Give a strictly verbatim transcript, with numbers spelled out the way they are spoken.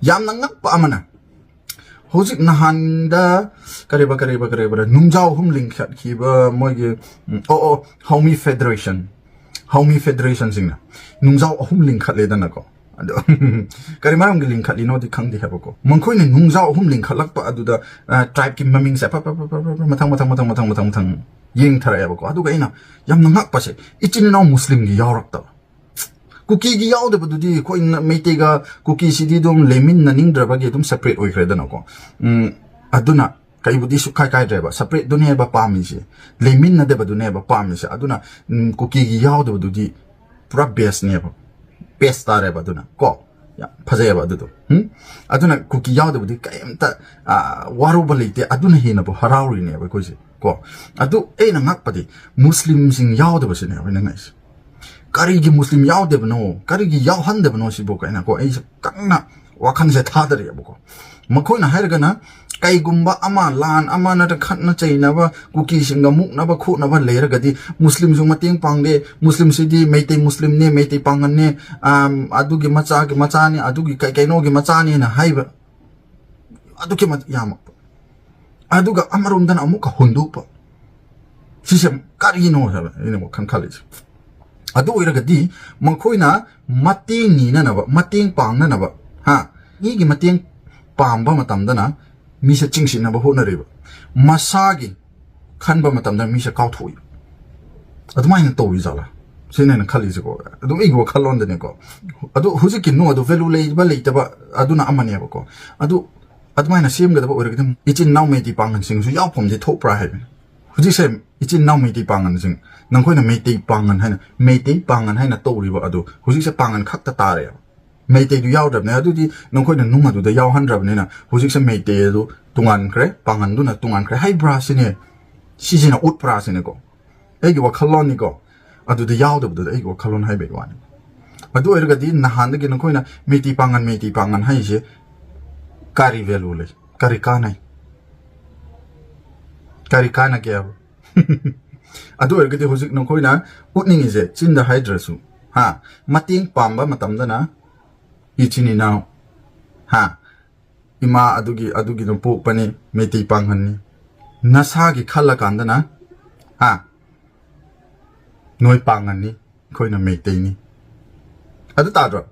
ꯌꯥꯝꯅ ꯉꯛꯄ ꯑꯃꯅ, ꯍꯧꯖꯤꯛ ꯅꯍꯥꯟꯗ ꯀꯔꯤꯕ, ꯀꯔꯤꯕ, ꯀꯔꯤꯕ, ꯅꯨꯡꯖꯥꯎ ꯑꯍꯨꯝ ꯂꯤꯡꯈꯠꯈꯤꯕ ꯃꯣꯏꯒꯤ, ꯎꯝ, ꯑꯣ, ꯑꯣ, ꯍꯧꯃꯤ ꯐꯦꯗꯔꯦꯁꯟ, ꯍꯧꯃꯤ ꯐꯦꯗꯔꯦꯁꯟꯁꯤꯡꯅ ꯅꯨꯡꯖꯥꯎ ꯑꯍꯨꯝ ꯂꯤꯡꯈꯠꯂꯦꯗꯅꯀꯣ꯫ ꯑꯗꯣ ꯀꯔꯤ ꯃꯔꯝꯒꯤ ꯂꯤꯡꯈꯠꯂꯤꯅꯣꯗꯤ ꯈꯪꯗꯦ ꯍꯥꯏꯕꯀꯣ꯫ ꯃꯈꯣꯏꯅ ꯅꯨꯡꯖꯥꯎ ꯑꯍꯨꯝ ꯂꯤꯡꯈꯠꯂꯛꯄ ꯑꯗꯨꯗ, ꯑ, ꯇ꯭ꯔꯥꯏꯕꯀꯤ ꯃꯃꯤꯡꯁꯦ ꯐ-, ꯐ-, ꯐ-, ꯐ-, ꯐ-, ꯐ-, ꯃꯊꯪ, ꯃꯊꯪ, ꯃꯊꯪ, ꯃꯊꯪ, ꯃꯊꯪ, ꯃꯊꯪ ꯌꯦꯡꯊꯔꯛꯑꯦꯕꯀꯣ꯫ ꯑꯗꯨꯒ ꯑꯩꯅ ꯌꯥꯝꯅ ꯉꯛꯄꯁꯦ, ꯏꯆꯤꯟ ꯏꯅꯥꯎ ꯃꯨꯁꯂꯤꯝꯒꯤ ꯌꯥꯎꯔꯛꯇꯕ꯫ ꯀꯨꯀꯤꯒꯤ ꯌꯥꯎꯗꯕꯗꯨꯗꯤ ꯑꯩꯈꯣꯏ ꯃꯩꯇꯩꯒ ꯀꯨꯀꯤꯁꯤꯗꯤ ꯑꯗꯨꯝ ꯂꯩꯃꯤꯟꯅꯅꯤꯡꯗ꯭ꯔꯕꯒꯤ ꯑꯗꯨꯝ ꯁꯦꯄꯔꯦꯠ ꯑꯣꯏꯈ꯭ꯔꯦꯗꯅꯀꯣ꯫ ꯎꯝ, ꯑꯗꯨꯅ ꯀꯩꯕꯨꯗꯤ ꯁꯨꯛꯀꯥꯏ ꯀꯥꯏꯗ꯭ꯔꯦꯕ, ꯁꯦꯄꯔꯦꯠꯇꯨꯅꯦꯕ ꯄꯥꯝꯃꯤꯁꯦ, ꯂꯩꯃꯤꯟꯅꯗꯕꯗꯨꯅꯦꯕ ꯄꯥꯝꯃꯤꯁꯦ꯫ ꯑꯗꯨꯅ, ꯎꯝ, ꯀꯨꯀꯤꯒꯤ ꯌꯥꯎꯗꯕꯗꯨꯗꯤ ꯄꯨꯔꯥ ꯕꯦꯁꯅꯦꯕ, ꯕꯦꯁ ꯇꯥꯔꯦꯕ꯫ ꯑꯗꯨꯅ ꯀꯣ, ꯌꯥꯝ ꯐꯖꯩꯑꯕ ꯑꯗꯨꯗꯣ꯫ ꯎꯝ? ꯑꯗꯨꯅ ꯀꯨꯀꯤ ꯌꯥꯎꯗꯕꯗꯤ ꯀꯩꯝꯇ, ꯑ, ꯋꯥꯔꯨꯕ ꯂꯩꯇꯦ, ꯑꯗꯨꯅ ꯍꯦꯟꯅꯕꯨ ꯍꯔꯥꯎꯔꯤꯅꯦꯕ ꯑꯩꯈꯣꯏꯁꯦ ꯀꯣ꯫ ꯑꯗꯨ ꯑꯩꯅ ꯉꯛꯄꯗꯤ ꯃꯨꯁꯂꯤꯝꯁꯤꯡ ꯌꯥꯎꯗꯕꯁꯤꯅꯦꯕ ꯑꯩꯅ ꯉꯛꯏꯁꯦ꯫ ꯀꯔꯤꯒꯤ ꯃꯨꯁꯂꯤꯝ ꯌꯥꯎꯗꯕꯅꯣ, ꯀꯔꯤꯒꯤ ꯌꯥꯎꯍꯟꯗꯕꯅꯣ ꯁꯤꯕꯨ ꯀꯥꯏꯅꯀꯣ ꯑꯩꯁꯦ ꯀꯟꯅ ꯋꯥꯈꯜꯁꯦ ꯊꯥꯗꯔꯛꯑꯦꯕꯀꯣ꯫ ꯃꯈꯣꯏꯅ ꯍꯥꯏꯔꯒꯅ, ꯀꯩꯒꯨꯝꯕ ꯑꯃ, ꯂꯥꯟ ꯑꯃ ꯅꯠꯇ꯭ꯔꯒ ꯈꯠꯅ ꯆꯩꯅꯕ, ꯀꯨꯀꯤꯁꯤꯡꯒ ꯃꯨꯛꯅꯕ ꯈꯣꯠꯅꯕ ꯂꯩꯔꯒꯗꯤ ꯃꯨꯁꯂꯤꯝꯁꯨ ꯃꯇꯦꯡ ꯄꯥꯡꯗꯦ, ꯃꯨꯁꯂꯤꯝꯁꯤꯗꯤ ꯃꯩꯇꯩ ꯃꯨꯁꯂꯤꯝꯅꯦ, ꯃꯩꯇꯩ ꯄꯥꯡꯒꯜꯅꯦ, ꯑꯝ, ꯑꯗꯨꯒꯤ ꯃꯆꯥꯒꯤ ꯃꯆꯥꯅꯤ, ꯑꯗꯨꯒꯤ ꯀꯩ ꯀꯩꯅꯣꯒꯤ ꯃꯆꯥꯅꯦꯅ ꯍꯥꯏꯕ ꯑꯗꯨꯛꯀꯤ ꯃꯇꯤꯛ ꯌꯥꯝꯃꯛꯄ꯫ ꯑꯗꯨꯒ ꯑꯃꯔꯣꯝꯗꯅ ꯑꯃꯨꯛꯀ ꯍꯨꯟꯗꯣꯛꯄ꯫ ꯁꯤꯁꯦ ꯀꯔꯤꯅꯣ ꯍꯥꯏꯕ ꯑꯩꯅ ꯋꯥꯈꯜ ꯈꯜꯂꯤꯁꯦ꯫ ꯑꯗꯨ ꯑꯣꯏꯔꯒꯗꯤ ꯃꯈꯣꯏꯅ ꯃꯇꯦꯡ ꯅꯤꯅꯅꯕ, ꯃꯇꯦꯡ ꯄꯥꯡꯅꯅꯕ, ꯍꯥ, ꯃꯤꯒꯤ ꯃꯇꯦꯡ ꯄꯥꯝꯕ ꯃꯇꯝꯗꯅ ꯃꯤꯁꯦ ꯆꯤꯡꯁꯤꯟꯅꯕ ꯍꯣꯠꯅꯔꯤꯕ, ꯃꯁꯥꯒꯤ ꯈꯟꯕ ꯃꯇꯝꯗ ꯃꯤꯁꯦ ꯀꯥꯎꯊꯣꯛꯏ꯫ ꯑꯗꯨꯃꯥꯏꯅ ꯇꯧꯔꯤ ꯖꯥꯠꯂꯥ? ꯁꯤꯅ ꯑꯩꯅ ꯈꯜꯂꯤꯁꯦꯀꯣ꯫ ꯑꯗꯨꯝ ꯑꯩꯒꯤ ꯋꯥꯈꯜꯂꯣꯟꯗꯅꯦꯀꯣ꯫ ꯑꯗꯨ ꯍꯧꯖꯤꯛꯀꯤ ꯅꯣ ꯑꯗꯨ ꯚꯦꯂꯨ ꯂꯩꯕ ꯂꯩꯇꯕ ꯑꯗꯨꯅ ꯑꯃꯅꯦꯕꯀꯣ꯫ ꯑꯗꯨ ꯑꯗꯨꯃꯥꯏꯅ ꯁꯦꯝꯒꯗꯕ ꯑꯣꯏꯔꯒꯗꯤ ꯏꯆꯤꯟ ꯏꯅꯥꯎ ꯃꯩꯇꯩ ꯄꯥꯡꯒꯜꯁꯤꯡꯁꯨ ꯌꯥꯎꯐꯝꯗꯤ ꯊꯣꯛꯄ꯭ꯔꯥ ꯍꯥꯏꯕꯅꯤ꯫ ꯍꯧꯖꯤꯛꯁꯦ ꯏꯆꯤꯟ ꯏꯅꯥꯎ ꯃꯩꯇꯩ ꯄꯥꯡꯒꯜꯁꯤꯡ, ꯅꯈꯣꯏꯅ ꯃꯩꯇꯩ ꯄꯥꯡꯒꯜ ꯍꯥꯏꯅ, ꯃꯩꯇꯩ ꯄꯥꯡꯒꯜ ꯍꯥꯏꯅ ꯇꯧꯔꯤꯕ ꯑꯗꯨ ꯍꯧꯖꯤꯛꯁꯦ ꯄꯥꯡꯒꯜ ꯈꯛꯇ ꯇꯥꯔꯦꯕ꯫ ꯃꯩꯇꯩꯗꯨ ꯌꯥꯎꯗ꯭ꯔꯕꯅꯦ꯫ ꯑꯗꯨꯗꯤ ꯅꯈꯣꯏꯅ ꯅꯨꯡ ꯑꯗꯨꯗ ꯌꯥꯎꯍꯟꯗ꯭ꯔꯕꯅꯤꯅ ꯍꯧꯖꯤꯛꯁꯦ ꯃꯩꯇꯩ ꯑꯗꯨ ꯇꯣꯉꯥꯟꯈ꯭ꯔꯦ, ꯄꯥꯡꯒꯜꯗꯨꯅ ꯇꯣꯉꯥꯟꯈ꯭ꯔꯦ ꯍꯥꯏꯕ꯭ꯔꯥ ꯁꯤꯅꯦ꯫ ꯁꯤꯁꯤꯅ ꯎꯠꯄ꯭ꯔꯥ ꯁꯤꯅꯦꯀꯣ꯫ ꯑꯩꯒꯤ ꯋꯥꯈꯜꯂꯣꯟꯅꯤꯀꯣ꯫ ꯑꯗꯨꯗ ꯌꯥꯎꯗꯕꯗꯨꯗ ꯑꯩꯒꯤ ꯋꯥꯈꯜꯂꯣꯟ ꯍꯥꯏꯕꯒꯤ ꯋꯥꯅꯤ꯫ ꯑꯗꯨ ꯑꯣꯏꯔꯒꯗꯤ ꯅꯍꯥꯟꯗꯒꯤ ꯅꯈꯣꯏꯅ ꯃꯩꯇꯩ ꯄꯥꯡꯒꯜ, ꯃꯩꯇꯩ ꯄꯥꯡꯒꯜ ꯍꯥꯏꯁꯦ ꯀꯔꯤ ꯚꯦꯂꯨ ꯂꯩ? ꯀꯔꯤ ꯀꯥꯟꯅꯩ? ꯀꯔꯤ ꯀꯥꯟꯅꯒꯦ ꯍꯥꯏꯕ? ꯑꯗꯨ ꯑꯣꯏꯔꯒꯗꯤ ꯍꯧꯖꯤꯛ ꯅꯈꯣꯏꯅ ꯎꯠꯅꯤꯡꯉꯤꯁꯦ ꯆꯤꯟꯗ ꯍꯥꯏꯗ꯭ꯔꯁꯨ, ꯍꯥ, ꯃꯇꯦꯡ ꯄꯥꯡꯕ ꯃꯇꯝꯗꯅ ꯏꯆꯤꯟ ꯏꯅꯥꯎ ꯍꯥ? ꯏꯃꯥ ꯑꯗꯨꯒꯤ, ꯑꯗꯨꯒꯤꯗꯣ ꯄꯣꯛꯄꯅꯤ, ꯃꯩꯇꯩ ꯄꯥꯡꯒꯜꯅꯤ꯫ ꯅꯁꯥꯒꯤ ꯈꯜꯂꯀꯥꯟꯗꯅ, ꯍꯥ? ꯅꯣꯏ ꯄꯥꯡꯒꯜꯅꯤ, ꯑꯩꯈꯣꯏꯅ ꯃꯩꯇꯩꯅꯤ꯫ ꯑꯗꯨ ꯇꯥꯗ꯭ꯔꯣ?